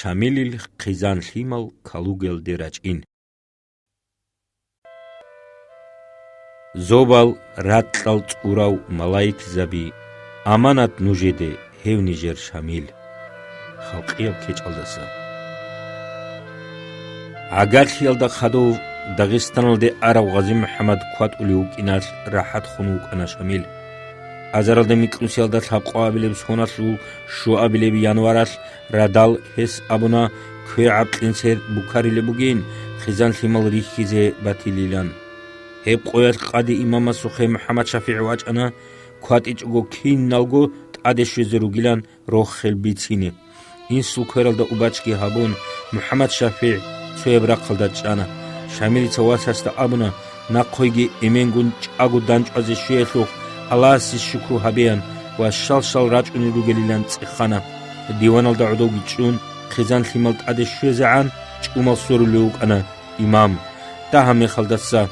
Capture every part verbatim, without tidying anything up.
Шамилил хъизан-лъимал Калугаялде рачӀин. Зобал, ракьал цӀурав малаикзаби, аманат нужеде гьев нижер Шамил. Халкъияб кечӀалдаса. ГӀагарлъиялда хадув Дагъистаналде арав ГъазимухӀаммад кватӀулев вукӀиналъ рахӀат хун вукӀана Шамил. Азаралда микьнусиялда лъабкъоабилеб соналъул щуабилеб январалъ радал гьес абуна, квегӀаб кьинцер букарилеб бугин, хъизан-лъимал рихьизе батилилан. Гьеб къоялъ къади имамасухъе МухӀаммад ШафигӀ вачӀана, кватӀичӀого киналго тӀаде щвезе ругилан рохел бицине. Инсул квералда убачги гьабун, МухӀаммад ШафигӀ цояб рахъалда чӀана. Шамилица васасда абуна, нахъойги эменгун чӀаго данчӀвазе щвеялъухъ Аллагьасе шукру гьабеян ва щал-щал рачӀунел ругелилан цӀехана. Диваналда гӀодовги чӀун, хъизан-лъимал тӀаде щвезегӀан чӀумал сорулев вукӀана имам. Дагьаб мехалдаса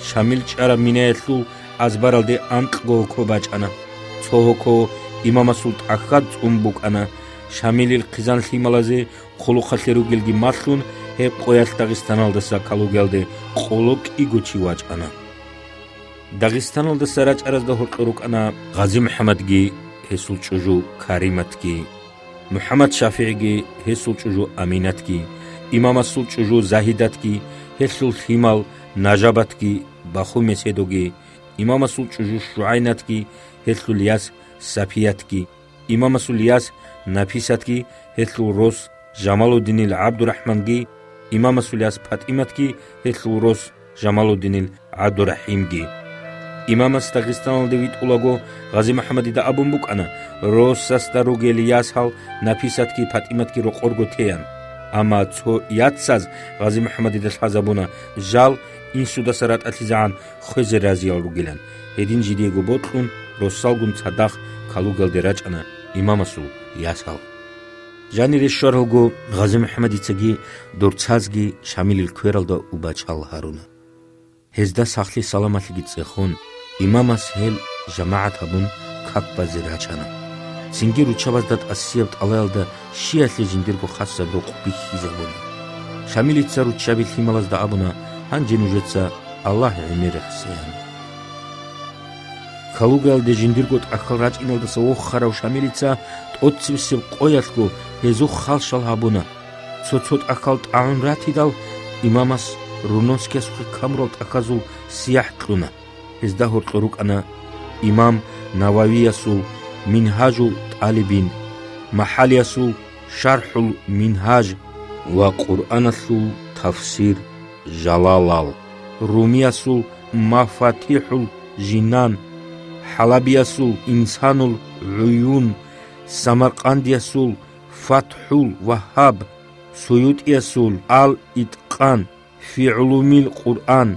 Шамил чӀараб минаялъул азбаралде анкьго гьоко бачӀана. Цо гьоко имамасул тӀахьаз цӀун букӀана. Шамилил хъизан-лъималазе хъулухъалъе ругелги малъун, гьеб къоялъ Дагъистаналдаса Калугаялде къоло кӀиго чи вачӀана. Дагъистаналдаса рачӀаразда гьоркьор рукӀана ГъазимухӀаммадги гьесул чӀужу Кариматги, МухӀаммад ШафигӀги гьесул чӀужу Аминатги, имамасул чӀужу Загьидатги, гьелъул лъимал Нажабатги, Баху-Меседоги, имамасул чӀужу ШугӀайнатги, гьелъул яс Сапиятги, имамасул яс Написатги, гьелъул рос Жамалуддинил ГӀабдурахӀманги, имамасул яс ПатӀиматги, гьелъул рос Жамалуддинил ГӀабдурахӀимги. Имамас Дагъистаналде витӀулаго ГъазимухӀаммадида абун букӀана, росасда ругел ясал Написатги ПатӀиматги рокъорго теян. Амма цо яцаз ГъазимухӀаммадида лъазабуна, жал инсудаса ратӀалъизегӀан хвезе разиял ругилан, гьедин жидеего бокьун, росалгун цадахъ Калугаялде рачӀана имамасул ясал. Жанире щваралго, ГъазимухӀаммадицаги дорцазги Шамилил квералда убачал гьаруна. Гьезда сахлъи-саламалъиги цӀехун, имамас гьел жамагӀат гьабун как базе рачана. Цинги руччабазда тӀасияб тӀалаялда щиялъе жиндирго хасаб рукъ бихьизабуна. Шамилица руччаби лъималазда абуна, гьанже нужеца Аллагь гӀемер рехсеян. Калугаялде жиндирго тӀахьал рачӀиналдаса вохарав Шамилица тӀоцебесеб къоялъго гьезухъ хал-шал гьабуна. Цо-цо тӀахьал тӀагӀун ратидал, имамас Руноскиясухъе камурал тӀахьазул сияхӀ кьуна. Гьезда гьоркьор рукӀана имам Нававиясул Мингьажул тӀалибин, МахӀалиясул ШархӀул Мингьаж ва Къуръаналъул тафсир Жалалал, Румиясул МафатихӀул Жинан, ХӀалабиясул Инсанул ГӀуюн, Самаркъандиясул ФатхӀул Вагьаб, СуютӀиясул Ал-ИтӀкъан фи гӀулумил Къуръан,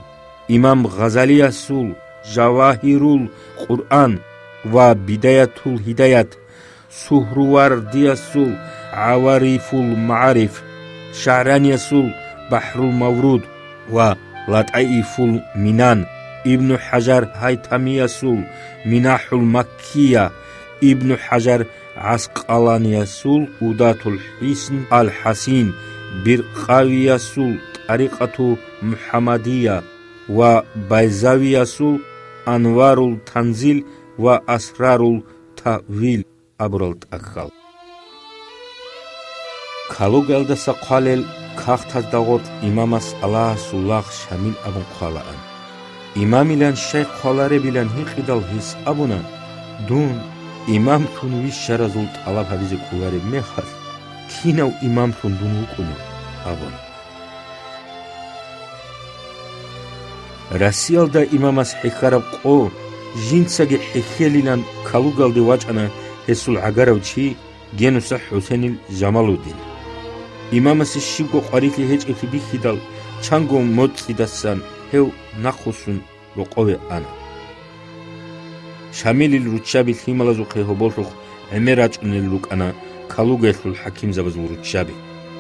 имам Гъазалиясул Жавагьирул Къуръан ва Бидаятул Гьидаят, Сугьрувардиясул ГӀаварифул МагӀариф, ШагӀраниясул БахӀрул Мавруд ва ЛатӀаифул Минан, Ибну ХӀажар ХӀайтамиясул МинахӀул Маккия, Ибну ХӀажар ГӀаскъаланиясул Удатул ХӀисн ал-ХӀасин, Биркъавиясул ТӀарикъату МухӀаммадия ва Байзавиясул Анварул Танзил ва Асрарул Таъвил абурал тӀахьал. Калугаялдаса хъвалел кагътазда гъоркь имамас Аллагьасул лагъ Шамил абун хъвалаан. Имамилан щай хъваларебилан гьикъидал, гьес абуна: «Дун имамлъун вищаразул тӀалаб гьабизе кӀолареб мехалъ, кинав имамлъун дун вукӀунев?» – абун. Россиялда имамас хӀехьараб къо жинцаги хӀехьелилан Калугаялде вачӀана гьесул гӀагарав чи Генуса ХӀусенил Жамалуддин. Имамасе щибго къварилъи гьечӀеблъи бихьидал, чанго моцӀидасан гьев нахъвуссун рокъове ана. Шамилил руччаби лъималазухъе гьоболлъухъ гӀемер рачӀунел рукӀана Калугаялъул хӀакимзабазул руччаби.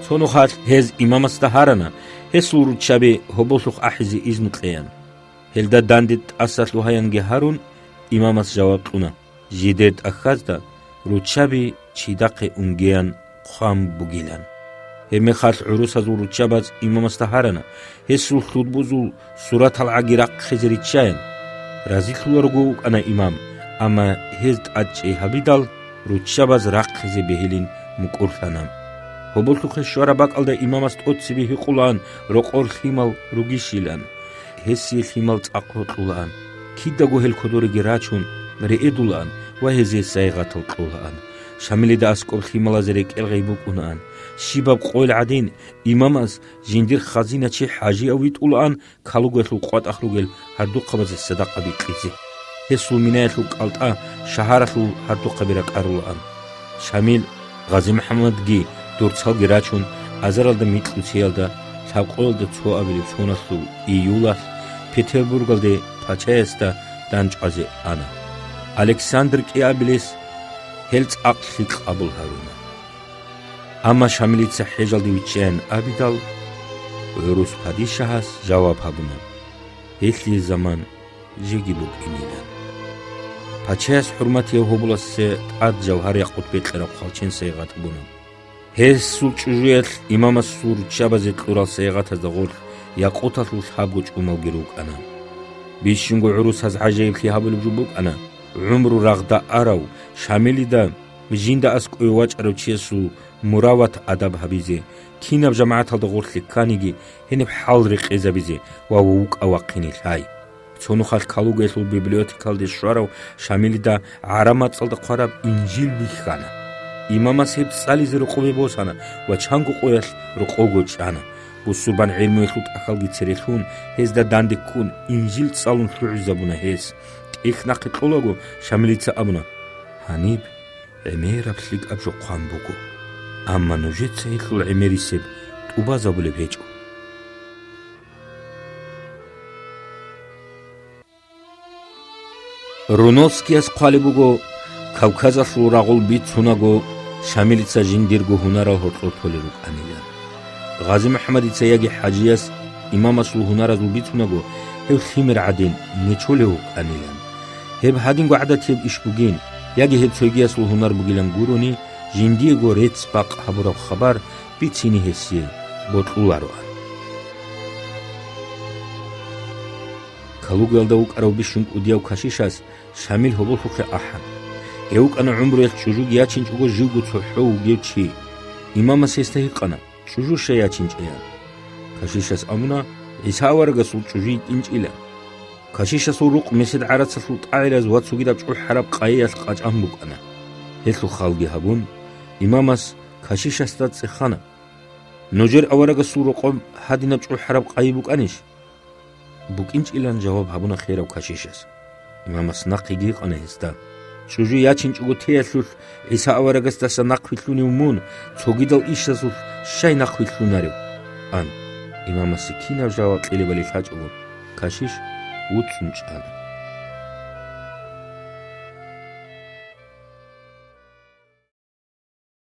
Цо нухалъ гьез имамасда гьарана гьесул руччаби гьоболлъухъ ахӀизе изну кьеян. Гьелда данде тӀаса лъугьаянги гьарун, имамас жаваб кьуна: «Жидер тӀахьазда руччаби чидахъе унгеян хъван бугилан». Гьебмехалъ гӀурусазул руччабаз имамасда гьарана, гьесул лъудбузул суратал гӀаги рахъизе риччаян. Разилъуларого вукӀана имам, амма гьез тӀадчӀей гьабидал, руччабаз рахъизе бегьилин мукӀурлъана. Гьоболлъухъе щвараб бакӀалда имамас тӀоцебе гьикъулаан рокъор лъимал ругищилан. Гьесие лъимал цӀакъ гьоркьулаан. Кидаго гьел кодореги рачун, реэдулаан ва гьезие сайигъатал кьолаан. Шамилида аскӀоб лъималазе рекӀел гъей букӀунаан. Щибаб къойил гӀадин, имамас жиндир хазиначи ХӀажияв витӀулаан калугоялъул къватӀах ругел гьардухъабазе садакъа бикьизе. Гьесул минаялъул кӀалтӀа шагьаралъул гьардухъаби ракӀарулаан. Шамил, ГъазимухӀаммадги дурцалги рачун, азаралда микьусиялда, лъабкъоялда цо абилеб соналъул июлалъ Петербургалде пачаясда дандчӀвазе ана. Александр кӀиабилес гьел цӀакъ лъикӀ къабул гьаруна. Амма Шамилица хӀежалде виччаян абидал, гӀурус падишагьас жаваб гьабуна: «Гьелъие заман жеги букӀинилан». Пачаяс хӀурматияв Гьоболасе тӀад жавгьар-якъут бекьараб хъалчен сайигъат гьабуна. Гьесул чӀужуялъ имамасул руччабазе кьурал сайигъатазда гъорлъ якъуталъул лъабго чӀумалги рукӀана. Бищунго гӀурусаз гӀажаиблъи гьабулеб жо букӀана гӀумру рагъда арав Шамилида жинда аскӀове вачӀарав чиясул мурават адаб гьабизе, кинаб жамагӀаталда гъорлъе кканиги, гьениб хӀал рекъезабизе ва вукӀа-вахъине лъай. Цо нухалъ Калугаялъул библиотекалде щварав Шамилида гӀараб мацӀалда хъвараб Инжил бихьана. Имамас гьеб цӀализе рокъове босана ва чанго къоялъ рокъовго чӀана. Бусурбан гӀелмуялъул тӀахьалги церелъун, гьезда данде ккун, Инжил цӀалун лъугӀизабуна гьес. ТӀехь нахъе кьолаго, Шамилица абуна: «Гьаниб гӀемераб лъикӀаб жо хъван буго. Амма нужеца гьелъул гӀемерисеб тӀубазабулеб гьечӀо». Руновскияс хъвалеб буго, Кавказалъул рагъул бицунаго, Шамилица жиндирго гьунарал гьоркьор толел рукӀанилан. ГъазимухӀаммадица яги ХӀажияс имамасул гьунаразул бицунаго, гьев лъимер гӀадин нечолев вукӀанилан. Гьеб гьадинго гӀадатияб иш бугин, яги гьеб цогиясул гьунар бугилан гурони, жиндиего рецц-бакъ гьабураб хабар бицине гьесие бокьулароан. Калугаялда вукӀарав бищун кӀудияв кашишас Шамил гьоболлъухъе ахӀана. Гьев вукӀана гӀумруялъ чӀужуги ячинчӀого живго цохӀо вугев чи. Имамас гьесда гьикъана: «ЧӀужу щай ячинчӀеян?» Кашишас абуна: «ГӀиса аварагасул чӀужу йикӀинчӀила». Кашишасул рукъ месед гӀарацалъул тӀагӀилаз ва цогидаб чӀухӀараб къайиялъ къачӀан букӀана. Гьелъул халги гьабун, имамас кашишасда цӀехана: «Нужер аварагасул рокъоб гьадинаб чӀухӀараб къайи букӀанищ?» «БукӀинчӀилан», — жаваб гьабуна херав кашишас. Имамас нахъеги гьикъана гьесда: «ЧӀужу ячинчӀого теялъулъ ГӀиса аварагасдаса нахъвилълъунев мун, цогидал ишазулъ щай нахъвилълъунарев?» — ан. Имамасе кинаб жаваб кьелебали лъачӀого, кашиш вуцӀцӀун чӀана.